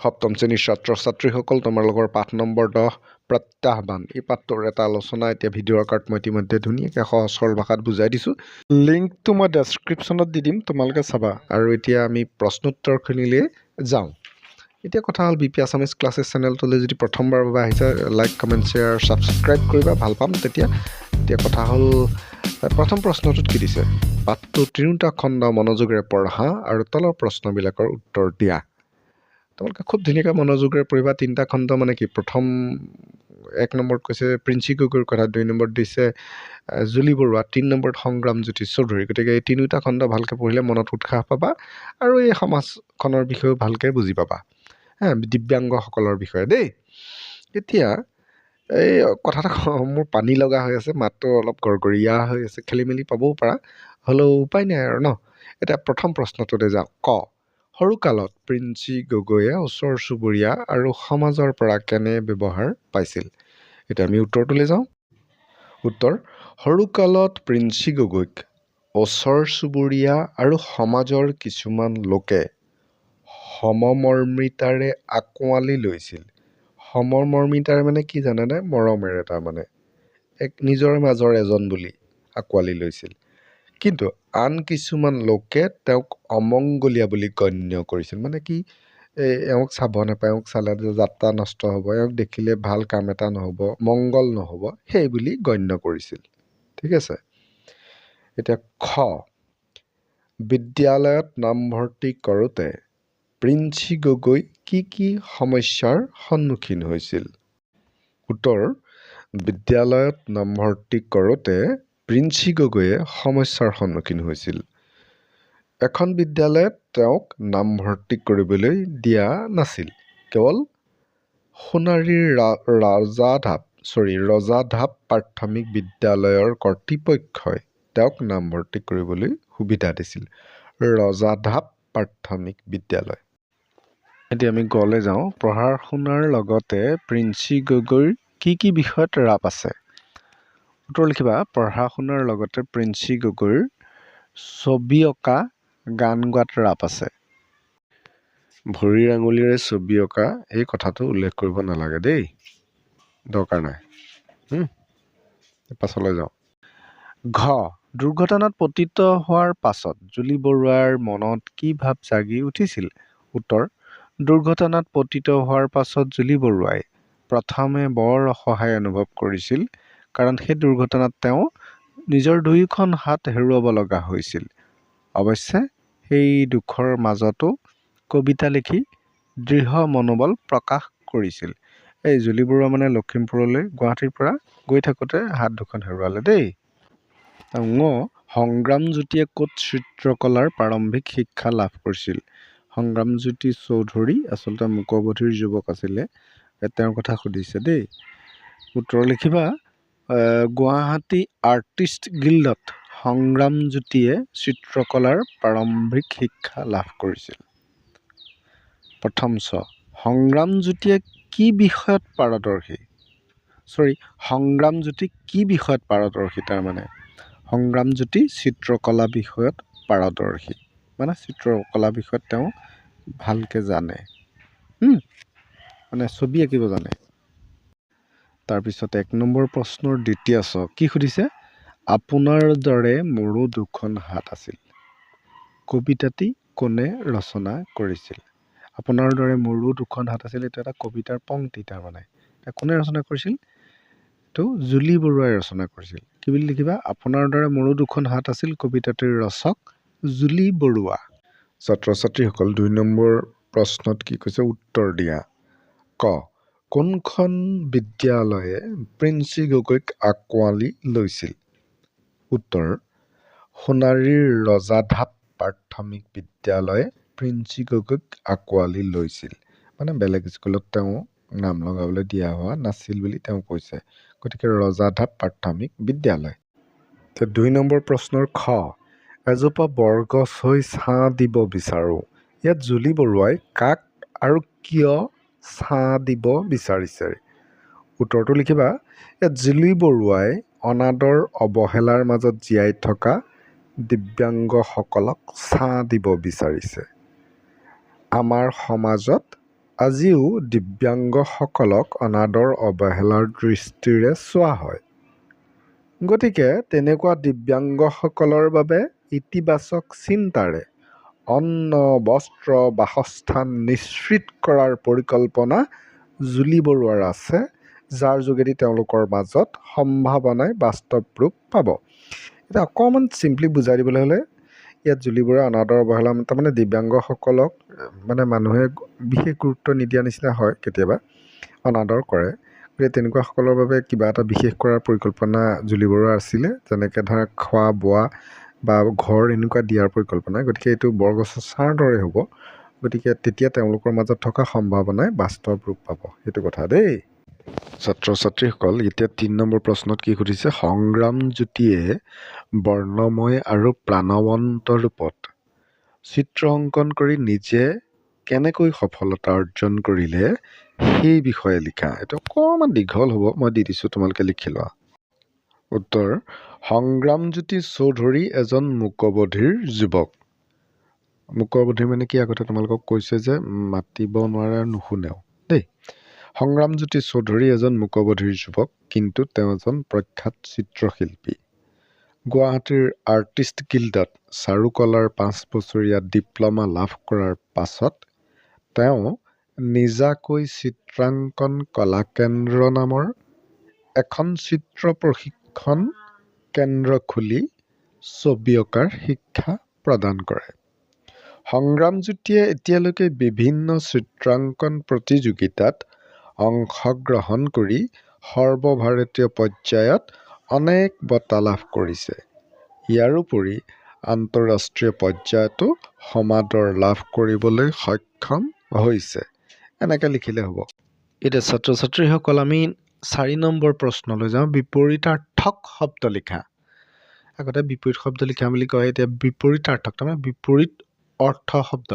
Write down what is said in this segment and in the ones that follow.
সপ্তম শ্ৰেণীৰ ছাত্ৰ ছাত্ৰীসকল, তোমালোকৰ পাঠ নম্বৰ 10, প্ৰত্যাহ্বান, এই পাঠটোৰ এটা আলোচনা এতিয়া ভিডিঅ' আকাৰত মই ইতিমধ্যে ধুনীয়াকৈ সহজ সৰল ভাষাত বুজাই দিছোঁ। লিংকটো মই ডেছক্ৰিপশ্যনত দি দিম, তোমালোকে চাবা। আৰু এতিয়া আমি প্ৰশ্নোত্তৰখিনিলৈ যাওঁ। এতিয়া কথা হ'ল, বি পি আছামিজ ক্লাছেছ চেনেলটোলৈ যদি প্ৰথমবাৰৰ বাবে আহিছা, লাইক, কমেণ্ট, শ্বেয়াৰ, ছাবস্ক্ৰাইব কৰিবা, ভাল পাম তেতিয়া। এতিয়া কথা হ'ল, প্ৰথম প্ৰশ্নটোত কি দিছে? পাঠটো তিনিওটা খণ্ড মনোযোগেৰে পঢ়া আৰু তলৰ প্ৰশ্নবিলাকৰ উত্তৰ দিয়া। তোমালোকে খুব ধুনীয়াকৈ মনোযোগেৰে পঢ়িবা। তিনিটা খণ্ড মানে কি? প্ৰথম 1 নম্বৰত কৈছে প্ৰিন্সি গগৈৰ কথা, 2 নম্বৰত দিছে জুলি বৰুৱা, 3 নম্বৰত সংগ্ৰামজ্যোতি চৌধুৰী। গতিকে এই তিনিওটা খণ্ড ভালকৈ পঢ়িলে মনত উৎসাহ পাবা আৰু এই সমাজখনৰ বিষয়েও ভালকৈ বুজি পাবা, হা, দিব্যাংগসকলৰ বিষয়ে দেই। এতিয়া এই কথা এটা কওঁ, মোৰ পানী লগা হৈ আছে, মাতটো অলপ গৰগৰীয়া হৈ আছে, খেলি মেলি পাবও পাৰা, হ'লেও উপায় নাই আৰু ন। এতিয়া প্ৰথম প্ৰশ্নটোতে যাওঁ। ক, সৰুকালত প্ৰিন্সি গগৈয়ে ওচৰ চুবুৰীয়া আৰু সমাজৰ পৰা কেনে ব্যৱহাৰ পাইছিল? এতিয়া আমি উত্তৰটোলৈ যাওঁ। উত্তৰ, সৰুকালত প্ৰিন্সি গগৈক ওচৰ চুবুৰীয়া আৰু সমাজৰ কিছুমান লোকে সমমৰ্মিতাৰে আঁকোৱালি লৈছিল। সমমৰ্মিতাৰে মানে কি জানেনে? মৰমেৰে, তাৰমানে এক নিজৰ মাজৰ এজন বুলি আঁকোৱালি লৈছিল। কিন্তু আন কিছুমান লোকে তেওঁক অমংগলীয়া বুলি গণ্য কৰিছিল। মানে কি, এই এওঁক চাব নাপায়, এওঁক চালে যাত্ৰা নষ্ট হ'ব, এওঁক দেখিলে ভাল কাম এটা নহ'ব, মংগল নহ'ব, সেই বুলি গণ্য কৰিছিল। ঠিক আছে। এতিয়া খ, বিদ্যালয়ত নামভৰ্তি কৰোঁতে প্ৰিন্সি গগৈ কি কি সমস্যাৰ সন্মুখীন হৈছিল? উত্তৰ, বিদ্যালয়ত নামভৰ্তি কৰোঁতে প্ৰিন্সি গগৈয়ে সমস্যাৰ সন্মুখীন হৈছিল। এখন বিদ্যালয়ত তেওঁক নামভৰ্তি কৰিবলৈ দিয়া নাছিল। কেৱল সোণাৰীৰ ৰজাধাপ প্ৰাথমিক বিদ্যালয়ৰ কৰ্তৃপক্ষই তেওঁক নামভৰ্তি কৰিবলৈ সুবিধা দিছিল। ৰজাধাপ প্ৰাথমিক বিদ্যালয়। এতিয়া আমি গলৈ যাওঁ। পঢ়া শুনাৰ লগতে প্ৰিন্সি গগৈৰ কি কি বিষয়ত ৰাপ আছে? উত্তৰ লিখিবা, পঢ়া শুনাৰ লগতে প্ৰিন্সি গগৈৰ ছবি অঁকা, গান গোৱাত ৰাপ আছে। ভৰিৰ আঙুলিৰে ছবি অঁকা এই কথাটো উল্লেখ কৰিব নালাগে দেই, দৰকাৰ নাই। পাছলৈ যাওঁ। ঘ, দুৰ্ঘটনাত পতিত হোৱাৰ পাছত জুলি বৰুৱাৰ মনত কি ভাৱ জাগি উঠিছিল? উত্তৰ, দুৰ্ঘটনাত পতিত হোৱাৰ পাছত জুলি বৰুৱাই প্ৰথমে বৰ অসহায় অনুভৱ কৰিছিল, কাৰণ সেই দুৰ্ঘটনাত তেওঁ নিজৰ দুয়োখন হাত হেৰুৱাব লগা হৈছিল। অৱশ্যে সেই দুখৰ মাজতো কবিতা লিখি দৃঢ় মনোবল প্ৰকাশ কৰিছিল। এই জুলি বৰুৱা মানে লখিমপুৰলৈ গুৱাহাটীৰ পৰা গৈ থাকোঁতে হাত দুখন হেৰুৱালে দেই। ঙ, সংগ্ৰামজ্যোতিয়ে ক'ত চিত্ৰকলাৰ প্ৰাৰম্ভিক শিক্ষা লাভ কৰিছিল? সংগ্ৰামজ্যোতি চৌধুৰী আচলতে মুকবধিৰ যুৱক আছিলে, তেওঁৰ কথা সুধিছে দেই। উত্তৰ লিখিবা, গুৱাহাটী আৰ্টিষ্ট গিল্ডত সংগ্ৰামজ্যোতিয়ে চিত্ৰকলাৰ প্ৰাৰম্ভিক শিক্ষা লাভ কৰিছিল। প্ৰথম চ, সংগ্ৰামজ্যোতিয়ে কি বিষয়ত পাৰদৰ্শী? চৰি, সংগ্ৰামজ্যোতি কি বিষয়ত পাৰদৰ্শী? তাৰমানে সংগ্ৰামজ্যোতি চিত্ৰকলা বিষয়ত পাৰদৰ্শী, মানে চিত্ৰকলা বিষয়ত তেওঁ ভালকৈ জানে, মানে ছবি আঁকিব জানে। তাৰপিছত 1 নম্বৰ প্ৰশ্নৰ দ্বিতীয় চ, কি সুধিছে? আপোনাৰ দৰে মোৰো দুখন হাত আছিল, কবিতাটি কোনে ৰচনা কৰিছিল? আপোনাৰ দৰে মোৰো দুখন হাত আছিল, এইটো এটা কবিতাৰ পংক্তি। তাৰমানে এতিয়া কোনে ৰচনা কৰিছিল? এইটো জুলি বৰুৱাই ৰচনা কৰিছিল। কি বুলি লিখিবা? আপোনাৰ দৰে মোৰো দুখন হাত আছিল, কবিতাটিৰ ৰচক জুলি বৰুৱা। ছাত্ৰ ছাত্ৰীসকল, 2 নম্বৰ প্ৰশ্নত কি কৈছে? উত্তৰ দিয়া। ক, কোনখন বিদ্যালয়ে প্ৰিন্সি গগৈক আঁকোৱালি লৈছিল? উত্তৰ, সোণাৰীৰ ৰজাধাপ প্ৰাথমিক বিদ্যালয়ে প্ৰিন্সি গগৈক আঁকোৱালি লৈছিল। মানে বেলেগ স্কুলত তেওঁ নাম লগাবলৈ দিয়া হোৱা নাছিল বুলি তেওঁ কৈছে। গতিকে ৰজাধাপ প্ৰাথমিক বিদ্যালয়। এতিয়া 2 নম্বৰ প্ৰশ্নৰ খ, এজোপা বৰগছ হৈ ছাঁ দিব বিচাৰোঁ, ইয়াত জুলি বৰুৱাই কাক আৰু কিয় ছাঁ দিব বিচাৰিছে? উত্তৰটো লিখিবা, ইয়াত জুলি বৰুৱাই অনাদৰ অৱহেলাৰ মাজত জীয়াই থকা দিব্যাংগসকলক ছাঁ দিব বিচাৰিছে। আমাৰ সমাজত আজিও দিব্যাংগসকলক অনাদৰ অৱহেলাৰ দৃষ্টিৰে চোৱা হয়। গতিকে তেনেকুৱা দিব্যাংগসকলৰ বাবে ইতিবাচক চিন্তাৰে অন্ন, বস্ত্ৰ, বাসস্থান নিশ্চিত কৰাৰ পৰিকল্পনা জুলি বৰুৱাৰ আছে, যাৰ যোগেদি তেওঁলোকৰ মাজত সম্ভাৱনাই বাস্তৱ ৰূপ পাব। এতিয়া অকণমান চিম্পলি বুজাই দিবলৈ হ'লে ইয়াত জুলি বৰুৱাৰ অনাদৰ অৱহেলা, তাৰমানে দিব্যাংগসকলক মানে মানুহে বিশেষ গুৰুত্ব নিদিয়া নিচিনা হয়, কেতিয়াবা অনাদৰ কৰে। গতিকে তেনেকুৱাসকলৰ বাবে কিবা এটা বিশেষ কৰাৰ পৰিকল্পনা জুলি বৰুৱাৰ আছিলে, যেনেকৈ ধৰা খোৱা বোৱা বা ঘৰ এনেকুৱা দিয়াৰ পৰিকল্পনা। গতিকে এইটো বৰগছৰ ছাঁৰ দৰে হ'ব। গতিকে তেতিয়া তেওঁলোকৰ মাজত থকা সম্ভাৱনাই বাস্তৱ ৰূপ পাব, সেইটো কথা দেই। ছাত্ৰ ছাত্ৰীসকল, এতিয়া 3 নম্বৰ প্ৰশ্নত কি সুধিছে? সংগ্ৰামজ্যোতিয়ে বৰ্ণময় আৰু প্ৰাণৱন্ত ৰূপত চিত্ৰ অংকন কৰি নিজে কেনেকৈ সফলতা অৰ্জন কৰিলে সেই বিষয়ে লিখা। এইটো অকণমান দীঘল হ'ব, মই দি দিছোঁ, তোমালোকে লিখি লোৱা। উত্তৰ: সংগ্ৰামজ্যোতি চৌধুৰী এজন মূকবধিৰ যুৱক। মূকবধিৰ মানে কি আগতে তোমালোকক কৈছে যে মাতিব নোৱাৰে আৰু নুশুনেও দেই। সংগ্ৰামজ্যোতি চৌধুৰী এজন মূকবধিৰ যুৱক, কিন্তু তেওঁ এজন প্ৰখ্যাত চিত্ৰশিল্পী। গুৱাহাটীৰ আৰ্টিষ্ট গিল্ডত চাৰুকলাৰ 5 বছৰীয়া ডিপ্ল'মা লাভ কৰাৰ পাছত তেওঁ নিজাকৈ চিত্ৰাংকন কলাকেন্দ্ৰ নামৰ এখন চিত্ৰ প্ৰশিক্ষণ কেন্দ্ৰ খুলি ছবি অঁকাৰ শিক্ষা প্ৰদান কৰে। সংগ্ৰামজ্যোতিয়ে এতিয়ালৈকে বিভিন্ন চিত্ৰাংকন প্ৰতিযোগিতাত অংশগ্ৰহণ কৰি সৰ্বভাৰতীয় পৰ্যায়ত অনেক বঁটা লাভ কৰিছে। ইয়াৰোপৰি আন্তঃৰাষ্ট্ৰীয় পৰ্যায়তো সমাদৰ লাভ কৰিবলৈ সক্ষম হৈছে। এনেকৈ লিখিলে হ'ব। এতিয়া ছাত্ৰ ছাত্ৰীসকল, আমি 4 নম্বৰ প্ৰশ্নলৈ যাওঁ। বিপৰীতাৰ্থক শব্দ লিখা। আগতে বিপৰীত শব্দ লিখা বুলি কয়, এতিয়া বিপৰীতাৰ্থক, তাৰমানে বিপৰীত অৰ্থ শব্দ।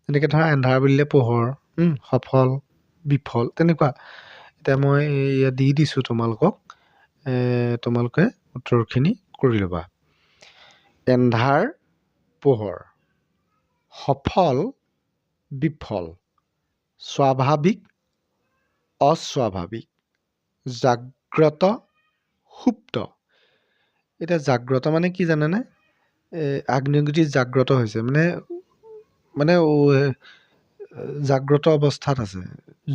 যেনেকৈ ধৰা এন্ধাৰ বুলিলে পোহৰ, সফল বিফল, তেনেকুৱা। এতিয়া মই ইয়াত দি দিছোঁ তোমালোকক, তোমালোকে উত্তৰখিনি কৰি ল'বা। এন্ধাৰ পোহৰ, সফল বিফল, স্বাভাৱিক অস্বাভাৱিক, জাগ্ৰত সুপ্ত। এতিয়া জাগ্ৰত মানে কি জানেনে? আগ্নেয়গিৰি জাগ্ৰত হৈছে, মানে মানে জাগ্ৰত অৱস্থাত আছে,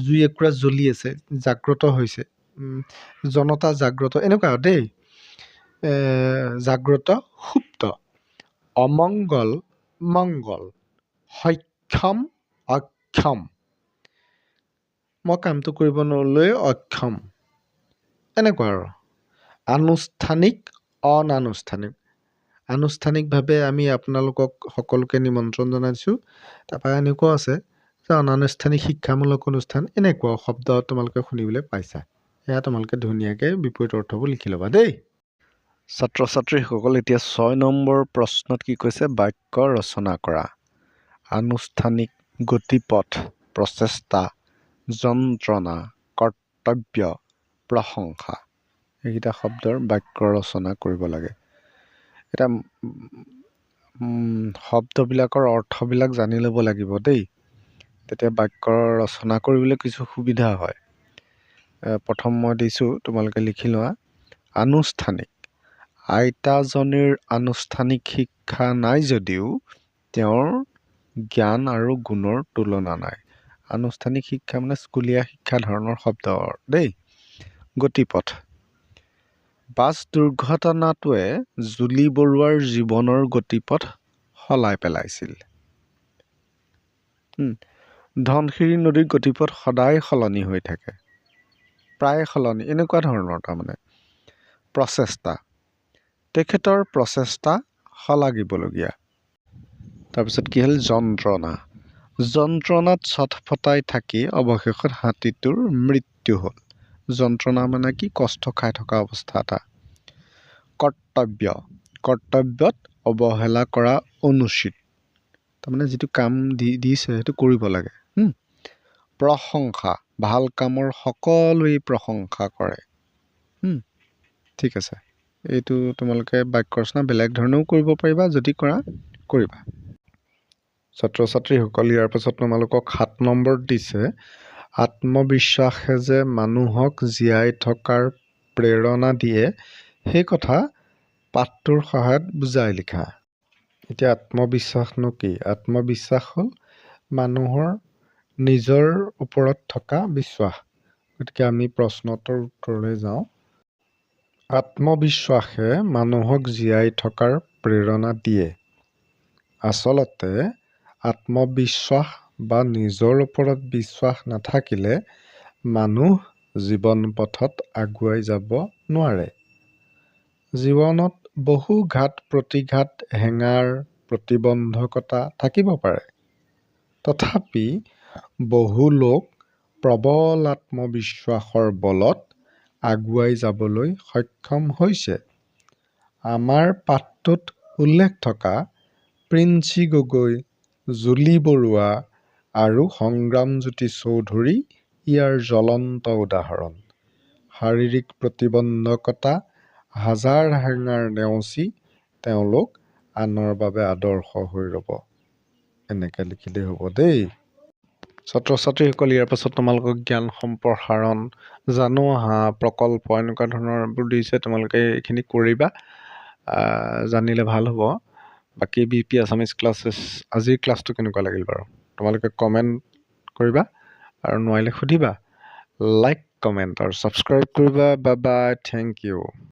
জুই একুৰা জ্বলি আছে, জাগ্ৰত হৈছে, জনতা জাগ্ৰত, এনেকুৱা দেই। জাগ্ৰত সুপ্ত, অমংগল মংগল, সক্ষম অক্ষম, মই কামটো কৰিবলৈ অক্ষম, এনেকুৱা আৰু। আনুষ্ঠানিক অনানুষ্ঠানিক। আনুষ্ঠানিকভাৱে আমি আপোনালোকক সকলোকে নিমন্ত্ৰণ জনাইছোঁ। তাৰপৰা এনেকুৱাও আছে যে অনানুষ্ঠানিক শিক্ষামূলক অনুষ্ঠান, এনেকুৱা শব্দ তোমালোকে শুনিবলৈ পাইছা। সেয়া তোমালোকে ধুনীয়াকৈ বিপৰীত অৰ্থবোৰ লিখি ল'বা দেই। ছাত্ৰ ছাত্ৰীসকল, এতিয়া 6 নম্বৰ প্ৰশ্নত কি কৈছে? বাক্য ৰচনা কৰা। আনুষ্ঠানিক, গতিপথ, প্ৰচেষ্টা, যন্ত্ৰণা, কৰ্তব্য, প্ৰশংসা, এইকেইটা শব্দৰ বাক্য ৰচনা কৰিব লাগে। এতিয়া শব্দবিলাকৰ অৰ্থবিলাক জানি ল'ব লাগিব দেই, তেতিয়া বাক্য ৰচনা কৰিবলৈ কিছু সুবিধা হয়। প্ৰথম মই দিছোঁ, তোমালোকে লিখি লোৱা। আনুষ্ঠানিক, আইতাজনীৰ আনুষ্ঠানিক শিক্ষা নাই যদিও তেওঁৰ জ্ঞান আৰু গুণৰ তুলনা নাই। আনুষ্ঠানিক শিক্ষা মানে স্কুলীয়া শিক্ষা ধৰণৰ শব্দ দেই। গতিপথ, বাছ দুৰ্ঘটনাটোৱে জুলি বৰুৱাৰ জীৱনৰ গতিপথ সলাই পেলাইছিল। ধনশিৰি নদীৰ গতিপথ সদায় সলনি হৈ থাকে, প্ৰায় সলনি, এনেকুৱা ধৰণৰ তাৰমানে। প্ৰচেষ্টা, তেখেতৰ প্ৰচেষ্টা শলাগিবলগীয়া। তাৰপিছত কি হ'ল? যন্ত্ৰণা, যন্ত্ৰণাত ছটফটাই থাকি অৱশেষত হাতীটোৰ মৃত্যু হ'ল। যন্ত্ৰণা মানে কি? কষ্ট খাই থকা অৱস্থা এটা। কৰ্তব্য, কৰ্তব্যত অৱহেলা কৰা অনুচিত, তাৰমানে যিটো কাম দিছে সেইটো কৰিব লাগে। প্ৰশংসা, ভাল কামৰ সকলোৱেই প্ৰশংসা কৰে। ঠিক আছে, এইটো তোমালোকে বাক্য ৰচনা বেলেগ ধৰণেও কৰিব পাৰিবা, যদি কৰা কৰিবা। ছাত্ৰ ছাত্ৰীসকল, ইয়াৰ পাছত তোমালোকক 7 নম্বৰত দিছে, আত্মবিশ্বাসে যে মানুহক জীয়াই থকাৰ প্ৰেৰণা দিয়ে, সেই কথা পাঠটোৰ সহায়ত বুজাই লিখা। এতিয়া আত্মবিশ্বাসনো কি? আত্মবিশ্বাস হ'ল মানুহৰ নিজৰ ওপৰত থকা বিশ্বাস। গতিকে আমি প্ৰশ্নটোৰ উত্তৰলৈ যাওঁ। আত্মবিশ্বাসে মানুহক জীয়াই থকাৰ প্ৰেৰণা দিয়ে। আচলতে আত্মবিশ্বাস বা নিজৰ ওপৰত বিশ্বাস নাথাকিলে মানুহ জীৱন পথত আগুৱাই যাব নোৱাৰে। জীৱনত বহু ঘাত প্ৰতিঘাত, হেঙাৰ, প্ৰতিবন্ধকতা থাকিব পাৰে। তথাপি বহু লোক প্ৰবল আত্মবিশ্বাসৰ বলত আগুৱাই যাবলৈ সক্ষম হৈছে। আমাৰ পাঠটোত উল্লেখ থকা প্ৰিন্সি গগৈ, জুলি বৰুৱা আৰু সংগ্ৰামজ্যোতি চৌধুৰী ইয়াৰ জ্বলন্ত উদাহৰণ। শাৰীৰিক প্ৰতিবন্ধকতা, হাজাৰ হেঙাৰ নেওচি তেওঁলোক আনৰ বাবে আদৰ্শ হৈ ৰ'ব। এনেকৈ লিখিলেই হ'ব দেই। ছাত্ৰ ছাত্ৰীসকল, ইয়াৰ পাছত তোমালোকক জ্ঞান সম্প্ৰসাৰণ, জানো আহা, প্ৰকল্প, এনেকুৱা ধৰণৰবোৰ দিছে। তোমালোকে এইখিনি কৰিবা, জানিলে ভাল হ'ব। বাকী বি পি আছামিজ ক্লাছেছ, আজিৰ ক্লাছটো কেনেকুৱা লাগিল বাৰু তোমালোকে কমেণ্ট কৰিবা আৰু নোৱাৰিলে সুধিবা। লাইক, কমেণ্ট আৰু ছাবস্ক্ৰাইব কৰিবা। Bye bye, thank you.